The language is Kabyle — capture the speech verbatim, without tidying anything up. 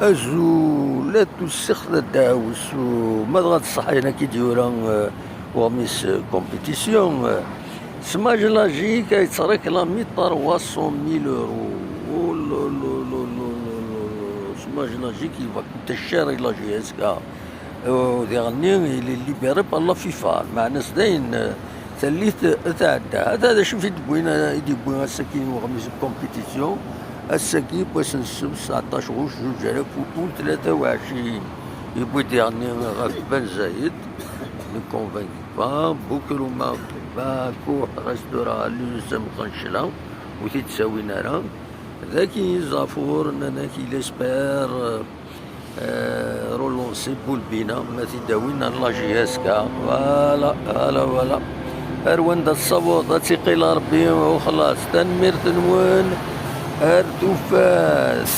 Azul a tusixt d ddaɛwessu, ma dɣa d ṣṣeḥ ayen akka i d-yura, eh, uɣmis, eh, compétition, eh, Smaj Lagique a yettreklami trois cent mille euros. Oh là là là là là là là. Smaj Lagique, il va coûter cher à la J S K. Euh, diɣenni, il est libéré par la FIFA. Meɛna s dayen, eh, tallit, eh, tɛedda. Ata d acu i d-wwin, eh, i d-yewwi ass-agi n uɣmis n compétition. Ass-agi, n wass n ssebt, seɛṭac ɣuc zuǧ alaf u tlata u ɛecrin, yewwi-d diɣenni ɣef Ben Zayed, ne convainc pas, Bukruma, Bakuh, restaurant Luz Mqancla, ur t-id-ttawin ara. Daki Zafour, nnan-ak, il espère, euh, euh, relancer Boulbina, ma t-id-awin ar la J S K. Voilà, voilà, voilà. Ar wanda tessaweḍ, ad tt-iqqil Rebbi, u xlaṣ. Tanemmirt-nwen, ar tufat.